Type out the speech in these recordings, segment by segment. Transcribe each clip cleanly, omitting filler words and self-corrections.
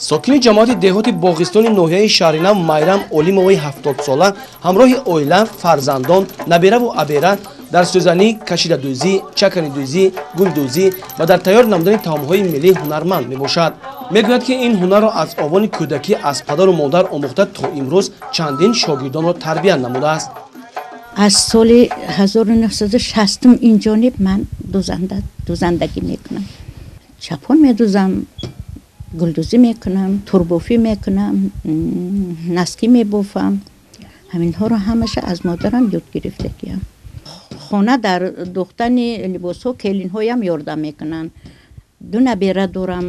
Сокини ҷамоати деҳоти Боғистони ноҳияи Шаҳринав Майрам Олимоваи 70-сола ҳамроҳи оила, фарзандон, набераву абера дар сӯзанӣ, кашидадӯзӣ, чаканидӯзӣ, гулдӯзӣ ва дар тайёр намудани таомҳои миллӣ ҳунарманд мебошад. Мегӯяд, ки ин ҳунарро аз овони кӯдакӣ аз падару модар омӯхта то имрӯз чандин шогирдонро тарбия намудааст. Аз соли 1960 ин ҷониб ман дӯзандагӣ мекунам. Чапон медӯзам, гулдӯзӣ мекунам, турбофӣ мекунам, носки мебофам. Ҳаминҳоро ҳамаша аз модарам ёд гирифтагиам. Хона дар дӯхтани либосҳо келинҳоям ёрдам мекунанд. Ду набера дорам,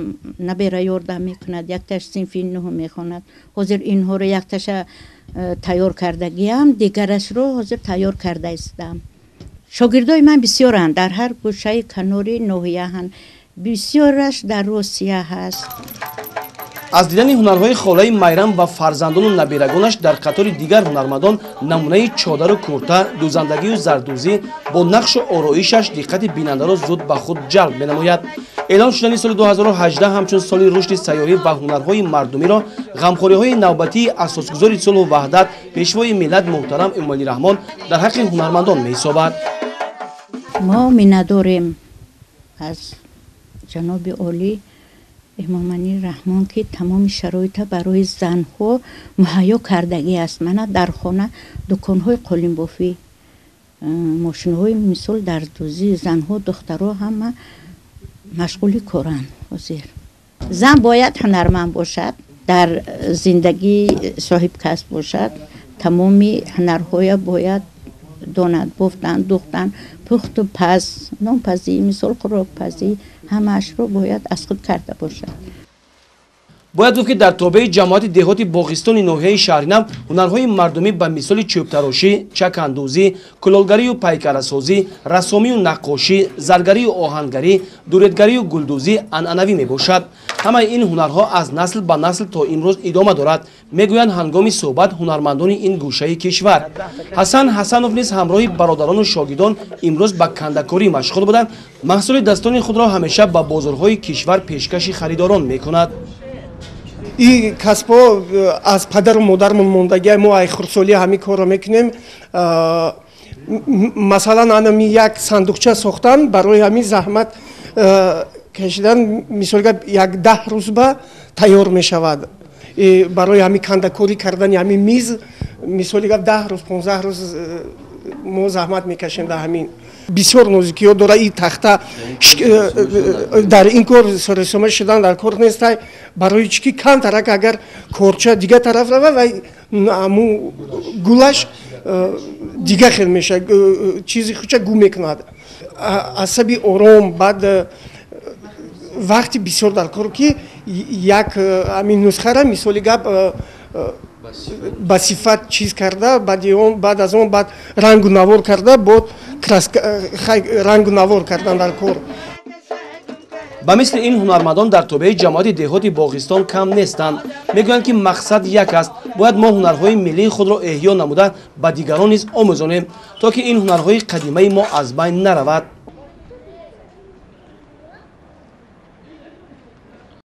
набера ёрдам мекунад, якташ синфи нӯҳум мехонад. Ҳозир инҳоро якташа тайёр кардагиам, дигарашро ҳозир тайёр карда истам. Шогирдои ман бисёранд, дар ҳар гӯшаи канори ноҳияҳанд. Бисёраш дар Русия ҳаст. Аз дидани ҳунарҳои холаи Майрам ва фарзандону наберагонаш дар қатори дигар ҳунармандон намунаи чодару курта, дӯзандагию зардӯзӣ бо нақшу ороишаш диққати бинандаро зуд ба худ ҷалб менамояд. Эълон шудани соли 2018 ҳамчун соли рушди сайёҳӣ ва ҳунарҳои мардумиро ғамхориҳои навбатии асосгузори сулҳу ваҳдат, пешвои миллат муҳтарам Эмомалӣ Раҳмон дар ҳаққи ҳунармандон меҳисобад. Мо миннатдорем аз ҷаноби олӣ Эмомалӣ Раҳмон, ки тамоми шароита барои занҳо муҳайё кардагӣ аст. Мана дар хона дуконҳои қолинбофӣ, мошинҳои мисол дардӯзӣ, занҳо, духтаро ҳама машғули коранд. Ҳозир зан бояд ҳунарманд бошад, дар зиндагӣ соҳибкасб бошад, тамоми ҳунарҳоя бояд донад: бофтан, духтан, пухту паз, нонпазӣ, мисол хӯрокпазӣ, ҳамаашро бояд аз худ карда бошад. Бояд гуфт, ки дар тобеи ҷамоати деҳоти Боғистони ноҳияи Шаҳринав ҳунарҳои мардумӣ ба мисоли чӯбтарошӣ, чакандӯзӣ, кулолгарию пайкарасозӣ, рассомию наққошӣ, заргарию оҳангарӣ, дуредгарию гулдӯзӣ анъанавӣ мебошад. Ҳамаи ин ҳунарҳо аз насл ба насл то имрӯз идома дорад, мегӯянд ҳангоми суҳбат ҳунармандони ин гӯшаи кишвар. Ҳасан Ҳасанов низ ҳамроҳи бародарону шогирдон имрӯз ба кандакорӣ машғул буданд. Маҳсули дастони худро ҳамеша ба бозорҳои кишвар пешкаши харидорон мекунад. Ин касбҳо аз падару модармон мондагӣ, мо ай хурдсолӣ ҳамин корро мекунем. Масалан, анами як сандуқча сохтан барои ҳамин заҳмат кашидан, мисол гап, як 10 рӯз ба тайёр мешавад. Барои ҳамин кандакорӣ кардани ҳамин миз, мисоли гап, 10 рӯз, 15 рӯз мо заҳмат мекашем дар ҳамин. Бисёр нозукиҳо дора ин тахта, дар ин кор саросима шудан дар кор нестай, барои чӣ ки камтарак агар корча дигар тараф рава, вай аму гулаш дигар хел мешавад, чизи худша гум мекунад. Асаби ором, баъд вақти бисёр дар кор, ки як ҳамин нусхара, мисоли гап, ба сифат чиз карда, баъди он, баъд аз он баъд рангу навор карда, бо рангу навор кардан дар кор. Ба мисли ин ҳунармандон дар тобеи ҷамоати деҳоти Боғистон кам нестанд. Мегӯянд, ки мақсад як аст: бояд мо ҳунарҳои миллии худро эҳё намуда ба дигарон низ омӯзонем, то ки ин ҳунарҳои қадимаи мо аз байн наравад.